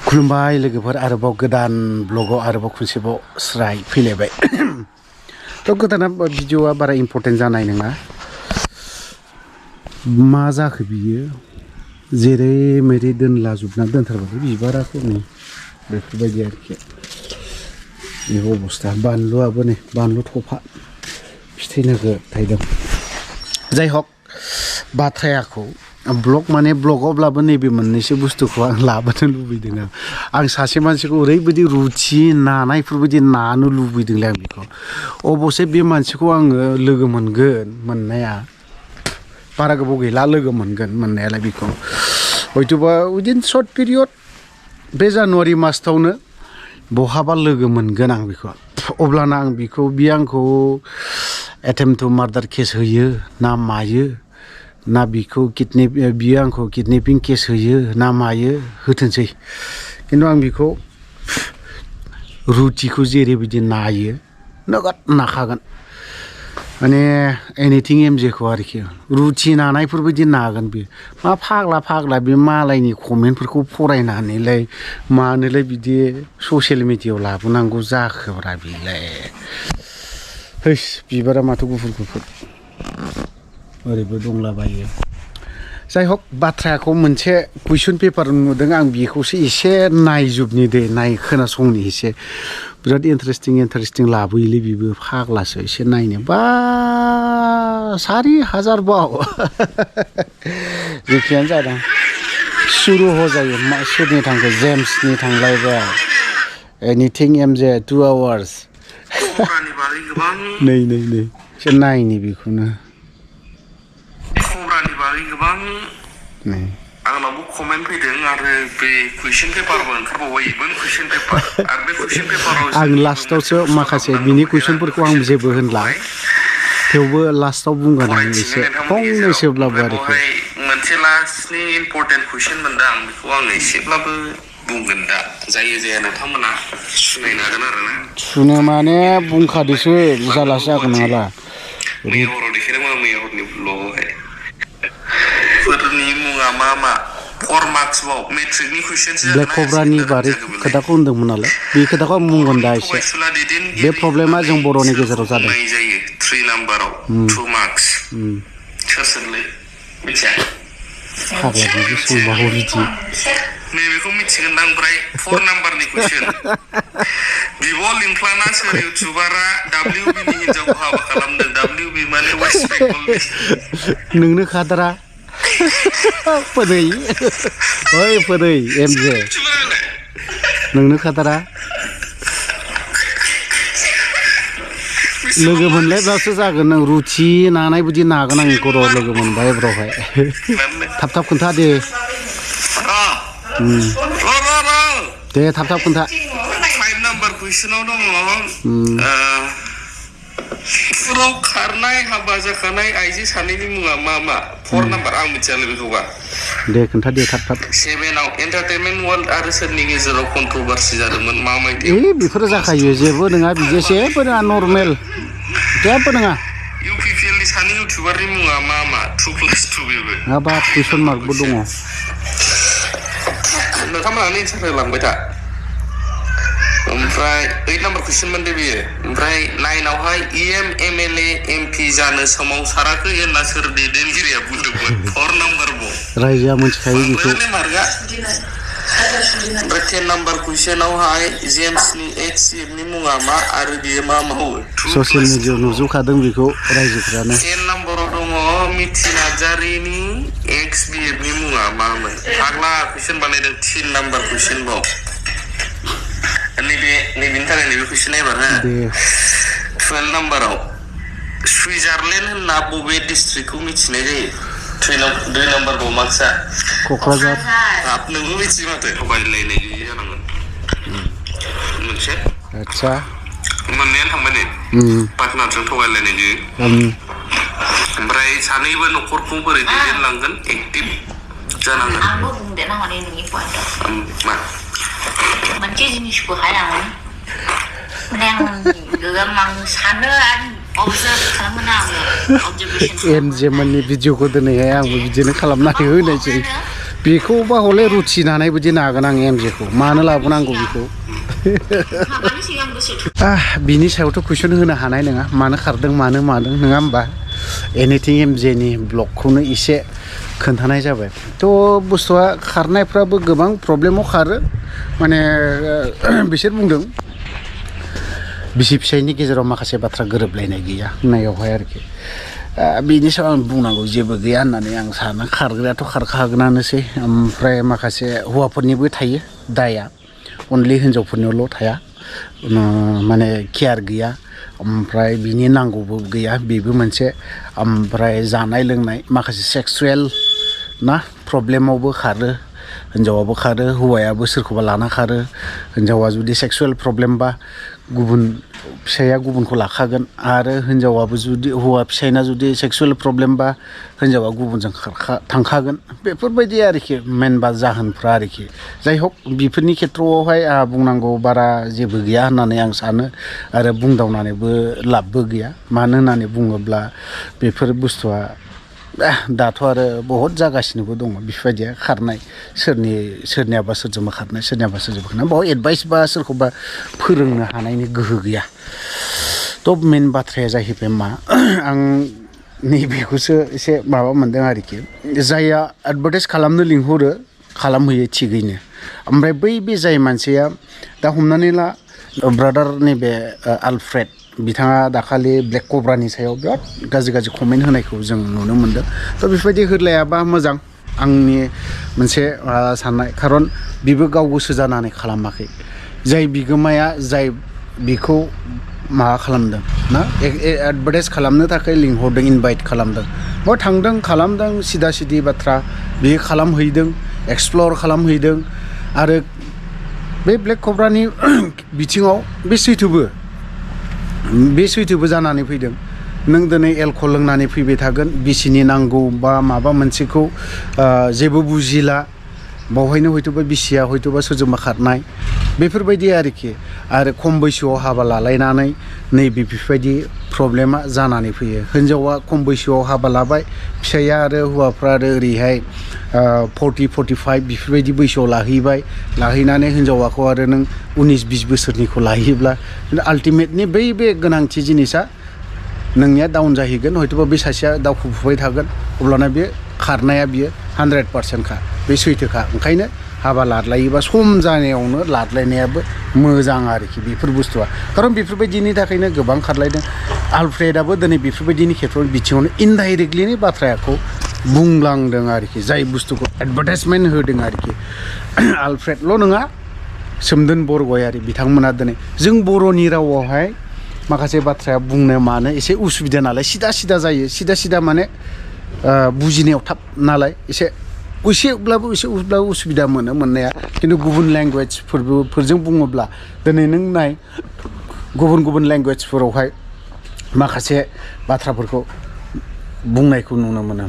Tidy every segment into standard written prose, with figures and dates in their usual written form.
खुलुमबाय लोगोफोर आरोबाव गोदान ब्लगाव आरोबाव खनसेबाव स्राय फैलायबाय थ' गोदान भिडिअआ बारा इम्पर्टेन्ट जानाय नङा मा जाखो बियो जेरै मेरै दोनलाजोबना दोनथारबाय बिबाराखौ नै बेफोरबायदि आरोखि बे अबस्था बानलुआबो नै बानलु थफा फिथाइ नोगोद थाइदों जाय हक बाथ्रायाखौ ब्लग माने ब्लगावब्लाबो नैबे मोननैसो बुस्थुखौ आं लाबोनो लुबैदों आं सासे मानसिखौ ओरैबायदि रुथि नानायफोरबायदि नानो लुबैदोंलै आं बेखौ अबसे बे मानसिखौ आङो लोगो मोनगोन मोननाया बारा गोबाव गैला लोगो मोनगोन मोननायालाय बेखौ हयथ'बा उइदिन सर्ट पिरियड बे जानुवारि मासआवनो बहाबा लोगो मोनगोन आं बेखौ अब्लाना आं बेखौ बियो आंखौ एटेम्प टु मार्डार केस होयो ना मायो ना बिखौ बियो आंखौ किडनेपिं केस होयो ना मायो होथोंसै खिन्थु आं बिखौ रुटिखौ जेरैबायदि नायो नोगोद नाखागोन माने एनिथिं एमजेखौ आरोखि रुटि नानायफोरबायदि नागोन बियो मा फाग्ला बे मालायनि कमेन्टफोरखौ फरायनानैलाय मानोलाय बिदि ससियेल मिडियायाव लाबोनांगौ जाखोब्रा बेलाय हैस बिबारा माथो गुफुर ओरैबो दंलाबायो जाय हक बाथ्राखौ मोनसे कुइसन पेपार नुदों आं बेखौसो एसे नायजोबनि दे खोनासंनि एसे बिराद इन्टारेस्टिं लाबोयोलै बिबो फाग्लासो एसे नायनो बा 4000 बाव जेखियानो जादों सुरु हो जायो सोरनि थांखो जेम्सनि थांलायबाय एनिथिं एमजे 2 आवार्स नै एसे नायनि बेखौनो आंनावबो कमेन्ट फैदों आरो बे कुइसन पेपारबो ओंखारबावबाय इभेन कुइसन पेपार आरो बे कुइसन पेपाराव आं लास्टआवसो माखासे बिनि कुइसनफोरखौ आं जेबो होनला थेवबो लास्टआव बुंगोन आं एसे फंनैसोब्लाबो आरोखि मोनसे लास्टनि इम्पर्टेन्ट कुइसन मोनदों आं बेखौ आं एसेब्लाबो बुंगोन दा जायो जाया नोंथांमोना सुनायनो हागोन आरो ना सुनो माने बुंखादोसो जालासो जागोन नङाला मैया हराव देखायदोंमोन आं मैया हरनि ब्लगावहाय फोरनि मुङा मा 4 मार्क्स बाव मेट्रिकनि कुइसनसो ब्लेक कब्रानि बारै खोथाखौ होनदोंमोन नालाय बे खोथाखौ आं बुंगोन दा एसे बे प्रब्लेमा जों बर'नि गेजेराव जादों 3 नाम्बाराव 2 मार्क्स सोरलै मिथिया फाग्ला बिदि सोंबावो बिदि नैबेखौ मिथिगोनदां ओमफ्राय 4 नाम्बारनि कुइसन बिब' लिंफ्लाना सोर इउटुबारा WB नि हिन्जावखौ हाबा खालामदों WB माने वेस्ट बेंगलनि नोंनो खादारा फोदै ओइ फोदै एमजे नोंनो खादारा लोगो मोनलायब्लासो जागोन नों रुथि नानाय बायदि नागोन आं खर' लोगो मोनबाय ब्र'हाय थाब खोन्था दे दे थाब खोन्था 5 नाम्बार कुइसनाव दङ फुराव खारनाय हाबा जाखानाय आइजो सानैनि मुङा मा 4 नाम्बार आं मिथियालै बेखौबा दे खोन्था दे थाब 7 आव एन्टारटेनमेन्ट वर्ल्ड आरो सोरनि गेजेराव कन्ट्रोभार्सि जादोंमोन मा मायथाइ बेफोरो जाखायो जेबो नङा बिदि जेबो नङा नर्मेल जेबो नङा UPPL नि सानै इउटुबारनि मुङा मा 2+2 बेबो हाबाब कुइसन मार्कबो दङ नोंथांमोनानो एन्सार होलांबाय था ओमफ्राय 8 नाम्बार कुइसन मोनदे बियो ओमफ्राय 9 आवहाय EM MLA MP जानो सोमावसाराखै होनना सोर दैदेनगिरिया बुंदोंमोन 4 नाम्बार बाव रायजोआ मिथिखायो बेखौ ओमफ्राय 10 नाम्बार कुइसनावहाय जेम्सनि HCF नि मुङा मा आरो बियो मा मावो ससियेल मिडियायाव नुजोबखादों बेखौ रायजोफ्रानो 10 नाम्बाराव दङ मिथि नार्जारिनि XBF नि मुङा मामोन फाग्ला कुइसन बानायदों 3 नाम्बार कुइसन बाव नैबेनि थाखाय नैबे कुइसन नायबार हा 12 नाम्बाराव सुइजारलेण्ड होनना बबे डिस्ट्रिक्टखौ मिथिनाय जायो 2 नाम्बार बाव मार्क्सआ क'क्राझार नोंबो मिथियो माथो बायलायनाय जानांगोन मोनसे आच्छा मोननायानो थांबाय नै पार्टनारजों थगायलायनाय ओमफ्राय सानैबो न'खरखौ बोरै दैदेनलांगोन एक्टिभ जानांगोन आंबो बुंदेरना हरनाय नोंनि पइन्टआव मा मोनसे जिनिसखौहाय आं माने आं सानो आरो अबजार्भ खालामोना आङो अबजार्भेसन एमजे मोननि भिडिअखौ दिनैहाय आंबो बिदिनो खालामनानै होनायसै बेखौबा हले रुथि नानाय बायदि नागोन आं एमजेखौ मानो लाबोनांगौ बेखौ हाबानि सिगां गोसो बिनि सायावथ' कुइसन होनो हानाय नङा मानो खारदों मानो मादों नङा होमबा एनिथिं एमजेनि ब्लगखौनो एसे खोन्थानाय जाबाय थ' बुस्थुआ खारनायफ्राबो गोबां प्रब्लेमाव खारो माने बिसोर बुंदों बिसि फिसायनि गेजेराव माखासे बाथ्रा गोरोबलायनाय गैया होननायावहाय आरोखि बिनि सायाव आं बुंनांगौ जेबो गैया होननानै आं सानो खारग्रायाथ' खारखागोनानोसै ओमफ्राय माखासे हौवाफोरनिबो थायो दाया अनलि हिनजावफोरनियावल' थाया माने केयार गैया ओमफ्राय बिनि नांगौबो गैया बेबो मोनसे ओमफ्राय जानाय लोंनाय माखासे सेक्सुवेल ना प्रब्लेमावबो खारो हिनजावाबो खारो हौवायाबो सोरखौबा लाना खारो हिनजावा जुदि सेक्सुवेल प्रब्लेमबा गुबुन फिसाया गुबुनखौ लाखागोन आरो हिनजावाबो जुदि हौवा फिसायना जुदि सेक्सुवेल प्रब्लेमबा हिनजावा गुबुनजों थांखागोन बेफोरबायदि आरोखि मेन बा जाहोनफ्रा आरोखि जाय हक बेफोरनि खेथ्रआवहाय आंहा बुंनांगौ बारा जेबो गैया होननानै आं सानो आरो बुंदावनानैबो लाबबो गैया मानो होननानै बुङोब्ला बेफोर बुस्थुआ दाथ' आरो बहुद जागासिनोबो दङ बेफोरबायदिया खारनाय सोरनियाबा सोरजोंबा खारनाय सोरनियाबा सोरजोंबा खारनाय बहुत एडभाइस बा सोरखौबा फोरोंनो हानायनि गोहो गैया थ' मेन बाथ्राया जाहैबाय मा आं नैबेखौसो एसे माबा मोनदों आरोखि जायहा एडभार्टाइस खालामनो लिंहरो खालामहैयो थिगैनो ओमफ्राय बे जाय मानसिया दा हमनानै ला ब्रादार नैबे आलफ्रेड बिथाङा दाखालि ब्लेक कब्रानि सायाव बिराद गाज्रि कमेन्ट होनायखौ जों नुनो मोनदों थ' बेफोरबायदि होलायाबा मोजां आंनि मोनसे साननाय खारन बिबो गाव गोसो जानानै खालामाखै जाय बिगोमाया जाय बिखौ माबा खालामदों ना एडभार्टाइस खालामनो थाखाय लिंहरदों इनभाइट खालामदों बा थांदों खालामदों सिदा सिदि बाथ्रा बियो खालामहैदों एक्सप्लर खालामहैदों आरो बे ब्लेक कब्रानि बिथिङाव बे सैथोबो जानानै फैदों नों दिनै एलकहल लोंनानै फैबाय थागोन बिसिनि नांगौ बा माबा मोनसेखौ जेबो बुजिला बावहायनो हयथ'बा बिसिया हयथ'बा सोरजोंबा खारनाय बेफोरबायदि आरोखि आरो खम बैसोआव हाबा लालायनानै नैबे बेफोरबायदि प्रब्लेमा जानानै फैयो हिनजावा खम बैसोआव हाबा लाबाय फिसाया आरो हौवाफ्रा आरो ओरैहाय 40-45 बेफोरबायदि बैसोआव लाहैनानै हिनजावाखौ आरो नों 19-20 बोसोरनिखौ लायोब्ला आल्टिमेटलि बे गोनांथि जिनिसा नोंनिया डाउन जाहैगोन हयथ'बा बे सासेया दावखोफुबाय थागोन अब्लाना बे खारनाया बियो 100%खा बे सैथोखा ओंखायनो हाबा लादलायोबा सम जानायावनो लादलायनायाबो मोजां आरोखि बेफोर बुस्थुआ खारन बेफोरबायदिनि थाखायनो गोबां खारलायदों आलफ्रेडआबो दिनै बेफोरबायदिनि खेथ्रआव बिथिङावनो इनडाइरेक्टलिनि बाथ्राखौ बुंलांदों आरोखि जाय बुस्थुखौ एडभार्टाइजमेन्ट होदों आरोखि आलफ्रेडल' नङा सोमदोन बरगयारि बिथांमोना दिनै जों बर'नि रावावहाय माखासे बाथ्राया बुंनो मानो एसे उसुबिदा नालाय सिदा जायो सिदा माने बुजिनायाव थाब नालाय एसेब्लाबो उसुबिदा मोनो मोननाया खिन्थु गुबुन लेंगुवेजफोरजों बुङोब्ला दिनै नों नाय गुबुन लेंगुवेजफोरावहाय माखासे बाथ्राफोरखौ बुंनायखौ नुनो मोनो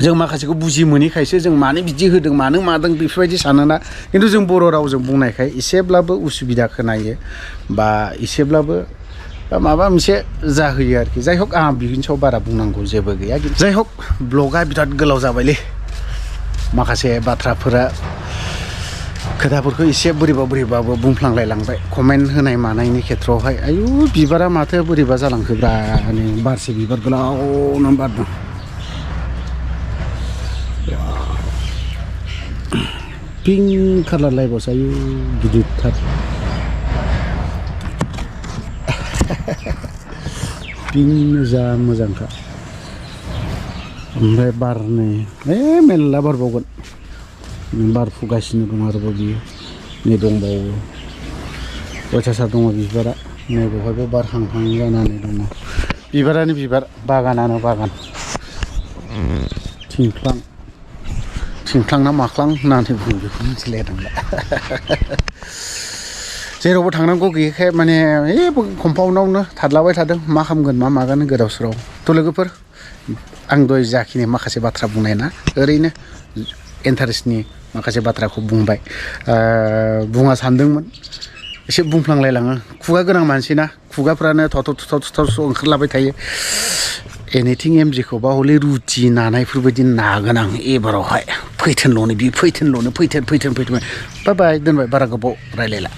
जों माखासेखौ बुजि मोनैखायसो जों मानो बिदि होदों मानो मादों बेफोरबायदि सानोना खिन्थु जों बर' रावजों बुंनायखाय एसेब्लाबो उसुबिदा खोनायो बा एसेब्लाबो माबा मोनसे जाहोयो आरोखि जाय हक आंहा बिनि सायाव बारा बुंनांगौ जेबो गैया जाय हक ब्लगा बिराद गोलाव जाबायलै माखासे बाथ्राफोरा खोथाफोरखौ एसे बोरैबाबो बुंफ्लांलायलांबाय कमेन्ट होनाय मानायनि खेथ्रआवहाय आयु बिबारा माथो बोरैबा जालांखोब्रा नै बारसे बिबार गोलावनो बारदों पिंक कालार लाइबावसो आयु गिदिरथार पिंक जा मोजांखा ओमफ्राय बार नै मेरला बारबावगोन बार फुगासिनो दं आरोबाव बियो नै दंबावो अयथासार दङ बिबारा नै बेवहायबो बार हां जानानै दङ बिबारानो बिबार बागानानो बागान थिंख्लां ना माख्लां होननानै बुङो बेखौ मिथिलायलांला जेरावबो थांनांगौ गैयैखाय माने कम्पाउन्डआवनो थादलाबाय थादों मा खालामगोन मा मागोन गोदाव सोराव थ' लोगोफोर आं दहाय जाखिनि माखासे बाथ्रा बुंनाय ना ओरैनो इन्टारेस्टनि माखासे बाथ्राखौ बुंबाय बुङा सानदोंमोन एसे बुंफ्लांलायलाङो खुगा गोनां मानसि ना खुगाफ्रानो थथ' ओंखारलाबाय थायो एनिथिं एमजिखौबा हले रुटि नानायफोरबायदि नागोन आं एबारावहाय फैथोनल'नो बि फैथोनल'नो फैथोन बाय बाय दोनबाय बारा गोबाव रायलायला